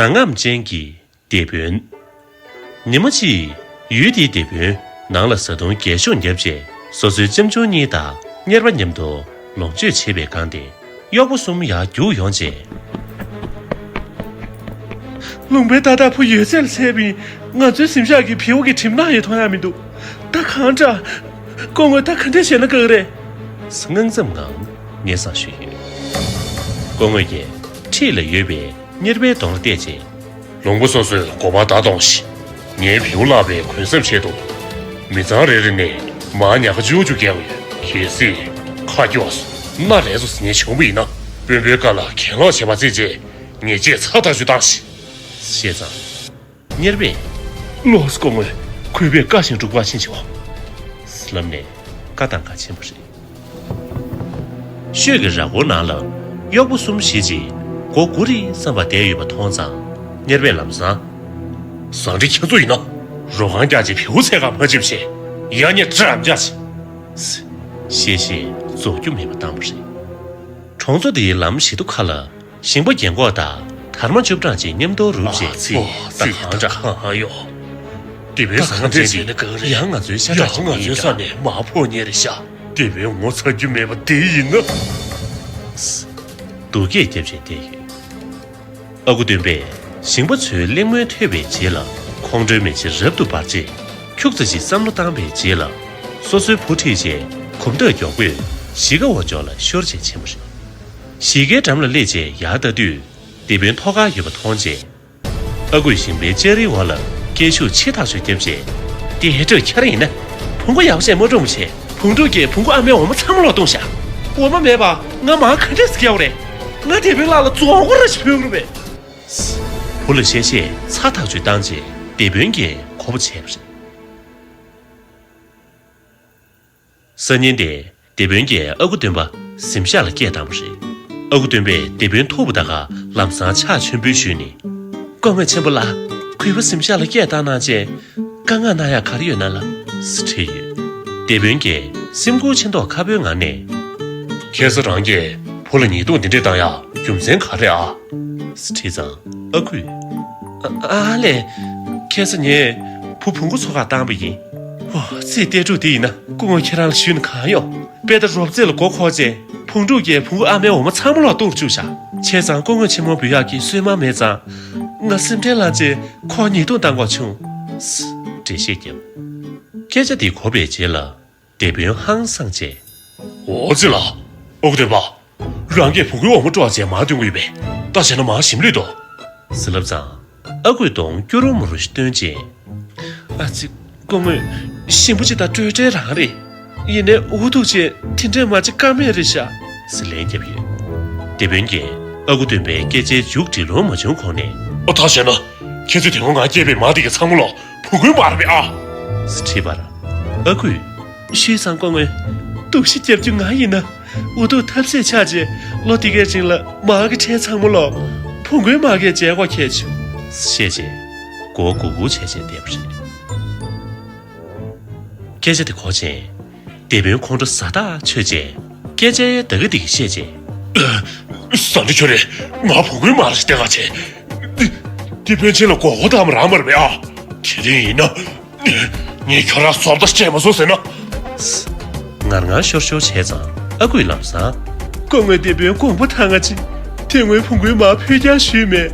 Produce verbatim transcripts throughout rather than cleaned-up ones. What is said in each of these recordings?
གདངས་རྔམ་ཅན་གྱི་དེད་དཔོན། ཉི་མ་གཅིག་ཡུལ་དེའི་དེད་དཔོན་ནང་ལ་བཟའ་བཏུང་རྒྱས་ཤོས་བརྒྱབ་རྗེས། སོ་སོའི་ལྕམ་ཆུང་གཉིས་དང་གཉེར་པ་མཉམ་དུ་ལོངས་སྤྱོད་བྱེད་པའི་སྒང་དེ། གཡོག་པོ་གསུམ་ཡར་རྒྱུགས་ཡོང་རྗེས། ལུང་པའི་ཏག་ཏག་ཕུ་ཡོད་ཚད་ལ་ཚད་པའི་ང་ཚོའི་གཟིམ་ཤག་གི་བེའུ་གི་གྲིབ་ནག་ཡང་མཐོང་ཡག་མི་འདུག་ད་གང་དྲག་སྐུ་ངོ། ད་ག་འདྲས་བྱས་ན་དགའ་གི་རེད། དངངས་འཚབ་ངང་སྙན་སེང་ཞུས་ཡོད། སྐུ་ངོ་ཡིས་འཁྲིས་ལ་ཡོད་པའི་གཉེར་པའི་གདོང་ལ་བལྟས་རྗེས། ལུང་པ་སོ་སོས་སྒོ་འཕར་བརྡར་གཏོང་ཞིག་ངའི་བེའུ་བརླག་པའི་གུན་གསབ་ཆེད་དུ། མི་ཚང་རེ་རེ་ནས་མར་ཉག་ག་བཅུ་བཅུ་བརྒལ་བ་ཡོད། གལ་སྲིད་ཁ་ཀྱོག་སོང་། སྣ་རལ་སོང་ཟེར་མཁན་བྱུང་བ་ཡིན་ན། དཔོན་པོའི་བཀའ་ལ་གྱེན་ལོག་བྱེད་པ་བརྩིས་རྗེས་ངེས་ཆད་ཚར་ཐག་ཆོད་བཏང་ཞིག་བཤད་ཙང་། གཉེར་པས། ལོས་སྐུ་ངོ། གུས་པས་བཀའ་བཞིན་སྒྲུབ་པར་ཕྱིན་ཆོག་ལབ་ནས་བཀའ་དང་བཀའ་ཆེན་པོ་རེད། ཤོད་ཀྱི་ར་སྐོར་ནང་ལ་གཡོག་པོ་གསུམ་ཞིག་ཅིག་མགོ་སྒུར་རེ་བསམ་པ་བསྡད་ཡོད་པ་མཐོང་ཙང་། གཉེར་པས་ལམ་སང་། བཟང་འདྲི་ཁྱེད་ཚོ་ཡིན་ན། རོ་ཁང་རྒྱག་ཅིག་བེའུ་ཚད་ཁ་མ་ཆེབ་ཤེས། ཡ་ཉེ་དྲི་རམ་རྒྱག་ཅིག་བཤད་བཤད་རྫོགས་རྒྱུ་མེད་པ་བཏང་བ་རེད། གྲོང་ཚོ་འདིའི་ལམ་བཞི་མདོ་ཁ་ལ། ཞིང་པ་རྒན་གོག་དང་དར་མ་བཅུ་གྲངས་ཅིག་མཉམ་དུ་རུབ་རྗེས་ཚིག་ད་གང་དྲག་ཧ་ཧ་ཡོ། དེ་བས་བཟང་ངམ་ཅན་གྱི་ཡང་ང་ཚོའི་ཤ་ཁྲག་ཅིག་ཡིན་ཀྱང་། ང་ཚོའི་ས་ནས་མར་ཕོག་ཉེ་རེ་ཤ། དེ་བས་ངོ་ཚ་རྒྱུ་མེད་པ་དེ་ཡིན་ན། སྡུག་སྐད་བརྒྱབ་བཞིན་བསྡད་ཡོད། ཨ་ཁུ་སྟོན་པས་ཞིང་པ་ཚོའི་གླེང་མོལ་ཐོས་པའི་རྗེས་ལ། ཁོང་ཁྲོའི་མེ་ལྕེ་རབ་ཏུ་འབར་རྗེས། ཁྱུག་ཙམ་ཞིག་བསམ་བློ་བཏང་པའི་རྗེས་ལ། སོ་སོའི་བུ་ཁྲིད་རྗེས་གོམ་སྟབས་མགྱོགས་པོས་གཞིས་ཀ་བ་ཕྱོགས་ལ་ཤོར་བྱས་ཕྱིན་པ་རེད། གཞིས་ཀའི་འགྲམ་ལ་སླེབས་རྗེས་ཡར་ལྟ་དུས། དེད་དཔོན་ཐོག་ཁར་ཡོད་པ་མཐོང་རྗེས། ཨ་ཁུས་ཞིང་པའི་ལྕགས་རིའི་འོག་ལ་སྐད་ཤུགས་ཆེ་ཐག་ཆོད་བརྒྱབ་རྗེས། དེ་ཧེ་སྤྲོད་ཁྱེར་ཡིན་ན། བོང་གུ་ཡག་པོ་བྱས་མ་སྒྲུང་བྱས། བོང་ཕྲུག་གིས་བོང་གུ་ཨ་མའི་འོ་མ་ཚང་མ་ལོག་བཏུང་ཤག་འོ་མ་མེད་པ་ང་མར་ག་འདྲས་སེ་སྐྱེལ་བ་རེད། ང་དེད་དཔོན་ལགས་ལ་རྫོང་སྒོ་ར་ཞིག་ཕུལ་གི་རེད་པས། བུ་ལ་གཤེ་གཤེ་ཚ་ཐག་ཆོད་བཏང་རྗེས་དེད་དཔོན་གྱིས་གོ་བ་བྱས་པ་རེད། སང་ཉིན་དེ། དེད་དཔོན་གྱིས་ཨ་ཁུ་སྟོན་པ་གཟིམ་ཤག་ལ་སྐད་བཏང་བ་རེད། ཨ་ཁུ་སྟོན་པས་དེད་དཔོན་ཐུག་པ་དང་ལམ་སང་ཕྱག་མཆོད་འབུལ་ཞུས་ནས། སྐུ་ངོ་ཆེན་པོ་ལགས། གུས་པ་གཟིམ་ཤག་ལ་སྐད་བཏང་གནང་བྱས། བཀའ་མངགས་གནང་ཡག་ག་རེ་ཡོད་ན་ལབ། ཟེར་དྲིས་ཡོད། དེད་དཔོན་གྱིས་སེམས་འགུལ་ཆེ་མདོག་ཁ་པོའི་ངང་ནས། ཁ་སང་རང་གིས་བུ་ལ་ཉེས་རྡུང་འདི་འདྲས་བཏང་ཡག་རྒྱུ་མཚན་ག་རེ་ཨ། ཟེར་དྲིས་ཙང་ཨ་ཁུས། ཨ་ཨ་ལས། ཁ་སང་ངས་བུ་བོང་གུ་འཚོ་གར་བཏང་པ་ཡིན། ཨོ་ཚེ་གཏད་ཕྲུག་དེ་ཡིན་ན་སྐུ་ངོ་ཁྱེད་རང་ལ་ཞུས་ན་གང་ཡོང་། དཔེ་ལྟ་རོབ་རྩེད་ལ་མགོ་འཁོར་རྗེས་བོང་ཕྲུག་གིས་བོང་གུ་ཨ་མའི་འོ་མ་ཚང་མ་ལོག་གཏོར་བཅུག་ཤག་བྱས་ཙང་སྐུ་ངོ་ཆེན་མོ་འབུལ་ཡག་གི་སོན་མ་མེད་ཙང་། ང་སེམས་ཁྲལ་ལངས་རྗེས་ཁོར་ཉེས་རྡུང་བཏང་དགོས་བྱུང་། འགྲེལ་བཤད་བརྒྱབ། སྐད་ཆ་དེ་གོ་བའི་རྗེས་ལ། དེད་དཔོན་ཧང་སངས་བྱས། འོ་ཙི་ལ། ཨ་ཁུ་སྟོན་པ། རང་གིས་བོང་གུའི་འོ་མ་དཀྲོགས་བྱས་མར་བཏོན་གྱི་ཡོད་པས། ད་བྱས་ན་མར་ཞིམ་ལུས་འདུག་ཟེར་ལབ་ཙང་། ཨ་ཁུས་གདོང་སྐྱུ་རུ་མུ་རུ་ཞིག་སྟོན་རྗེས། ཨ་ཙི། སྐུ་ངོ། ཞིམ་པོ་ཅིག་དང་སྤྲོས་བྲལ་རང་རེད། ཡིན་ནའི་འུ་ཐུག་བྱས་དེ་འདྲས་མ་བྱེད་ཀ་མེད་རེད་ཤག་ཟེར་ལན་བརྒྱབ་ཡོད། དེད་དཔོན་གྱིས་ཨ་ཁུ་སྟོན་པའི་སྐད་ཆའི་མཇུག་སྒྲིལ་ལོང་མ་བྱུང་གོང་ནས། ཨོ་ད་བྱས་ན། ཁྱེད་ཚོས་དེ་སྔོན་ང་སྐྱེས་པའི་མ་དེ་གའི་ཚང་མ་ལོག་བོང་གུའི་མ་རེད་པས་ཨ། ཟེར་དྲིས་པར། ཨ་ཁུས། ཞུས་ཙང་སྐུ་ངོ། སྡུག་ཤི་རྒྱབ་རྒྱུ་ང་ཡིན་ན། འུ་ཐུག་ཐབས་ཟད་ཆགས་རྗེས་ལོ་དེ་གའི་རིང་ལ་མ་གི་ཁྲལ་ཚང་མ་ལོག་བོང་གུའི་མ་གིས་འཇལ་དགོས་ཁེལ་བྱུང་། ཞེས་བྱས། མགོ་སྒུར་སྒུར་བྱས་བྱས་བསྡད་པ་རེད། སྐད་ཆ་དེ་གོ་རྗེས། དེད་དཔོན་ཁོང་ཁྲོ་ཟ་ཐག་ཆོད་རྗེས། སྐད་ཆའི་བདག་གི་དེ་གི་བཤད་རྗེས། ཟ་འདྲི་ཁྱོད་རེད། ང་བོང་གུའི་མ་རེད་ཟེར་ག་བྱས། དེ་དེད་དཔོན་ཁྱེད་ལ་མགོ་སྐོར་བཏང་བ་རང་མ་རེད་པས་ཨ། དེ་རིང་ཡིན་ན། ངས་ཁྱོད་རང་བཟོ་ལྟ་བྱས་མ་སོང་ཟེར་ན། ངར་ངར་ཤོར་ཤོར་བྱས་ཙང་ཨ་ཁུས་ལམ་སང་། སྐུ་ངོ་དེད་དཔོན་དགོངས་པ་དྭངས་ང་ཅིག་དེ་སྔོན་བོང་གུའི་མ་ཕུད་རྒྱག་ཞུས་མེད།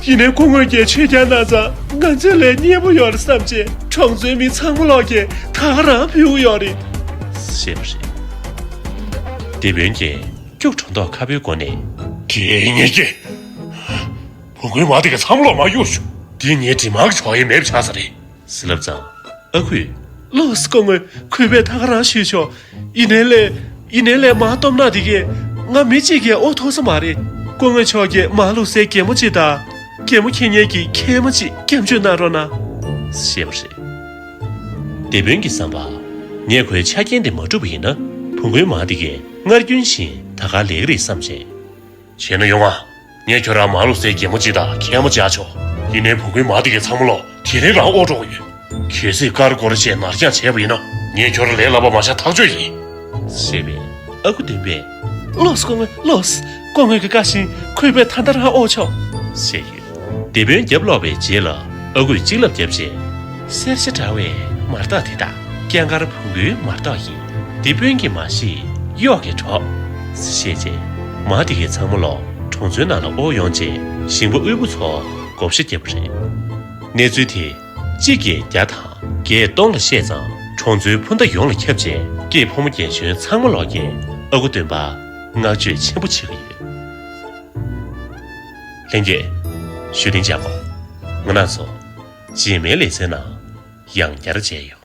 ཡིན་ནའི་སྐུ་ངོས་ཀྱིས་ཆོས་རྒྱག་གནང་ཙང་ང་ཚོས་ལས་མཉེས་པོ་ཡོད་རེད་བསམ་བྱས་གྲོང་ཚོའི་མི་ཚང་མ་ལོག་གིས་ད་ག་རང་ཕུལ་ཡོད་རེད། ཞེས་པ་རེད། དེད་དཔོན་གྱིས་སྐྱུག་བྲོ་མདོག་ཁ་པོའི་སྒོ་ནས། དེ་ངས་ཀྱིས། བོང་གུའི་མ་དེ་གའི་ཚང་མ་ལོག་མར་གཡུགས་ཤོག་དེ་ངའི་གྲིབ་མ་གི་ཆོག་ཡས་མེད་པ་ཆགས་ས་རེད། ཟེར་ལབ་ཙང་ཨ་ཁུས། ལོས་སྐུ་ངོ་གུས་པས་ད་ག་རང་ཞུས་ཆོག་ཡིན་ནའི་ལས། ཡིན་ནའི་ལས་མར་གཏོང་ན་དེ་གས་ང་མི་གཅིག་གིས་ཨོ་ཐོབ་ས་མ་རེད། སྐུ་ངོ་མཆོག་གིས་མར་བླུགས་སའི་གད་མོ་གཅིག་དང་། གད་མོ་འཁྱེར་མཁན་གྱི་མཁལ་མ་གཅིག་སྐྱབས་བཅོལ་གནང་རོགས་གནང་། ཞེས་པ་རེད། དེད་དཔོན་གྱི་བསམ་པར། ངས་ཁོའི་ཆ་རྐྱེན་དེ་མ་བསྒྲུབས་པ་ཡིན་ན། བོང་གུའི་མ་དེ་གས་སྔར་རྒྱུན་བཞིན་ད་ག་ལེགས་རེད་བསམ་བྱས། བྱས་ན་ཡོང་ང་། ངས་ཁྱོད་རང་མར་བླུགས་སའི་གད་མོ་གཅིག་དང་མཁལ་མ་གཅིག་ཨ་ཆོག་ཡིན་ནའི་བོང་གུའི་མ་དེ་གའི་ཚང་མ་ལོག་དེ་རིང་རང་ཨོ་འགྲོ་གི་ཡོད། གལ་སྲིད་ཀར་ཀོར་བྱས་ནར་འགྱངས་བྱས་པ་ཡིན་ན་ངས་ཁྱོད་རང་ལས་སླ་པོ་མ་བཞག་ཐག་ཆོད་ཡིན། ཞེས་པས་ཨ་ཁུ་སྟོན་པས། ལོས་སྐུ་ངོ་ལོས། སྐུ་ངོ་གི་བཀའ་བཞིན་གུས་པས་ད་ལྟ་རང་ཨོ་ཆོག་ཞེས་ཡོད། དེད་དཔོན་བརྒྱབ་ལོག་པའི་རྗེས་ལ་ཨ་ཁུས་གཅིག་ལབ་བརྒྱབ་རྗེས། གསེར་ཞྭ་འདྲ་བའི་མར་སྟག་དེ་དག་སྐྱ་མཁར་བོང་གུའི་མར་སྟག་ཡིན། འདི་དཔོན་གྱིས་མ་ཤེས་གཡོག་གིས་སྒྲོག་ཞེས་བྱས། མ་དེ་གས་ཚང་མ་ལོག་གྲོང་ཚོའི་ནང་ལ་དབོར་ཡོང་རྗེས་ཞིང་པ་དབུལ་པོ་ཚོར་བགོ་བཤའ་བརྒྱབ་པ་རེད། གནས་ཚུལ་དེ་གཅིག་གིས་བརྒྱ་དང་བརྒྱད་སྟོང་ལ་བཤད་ཙང་གྲོང་ཚོའི་སྤུན་ཟླ་ཡོངས་ལ་ཁྱབ་རྗེས་སྐྱེས་ཕོ་མོ་རྒན་གཞོན་ཚང་མ་ལོག་གིས་ཨ་ཁུ་སྟོན་པར་བསྔགས་བརྗོད་ཆེན་པོ་བྱེད་ཀྱི་ཡོད། ལྷན་རྒྱས། ཞུ་གཏན་འཇགས་པ། ང་རང་ཚོ་རྗེས་མའི་ལེ་ཚན་ནང་ཡང་བསྐྱར་མཇལ་ཡོང་།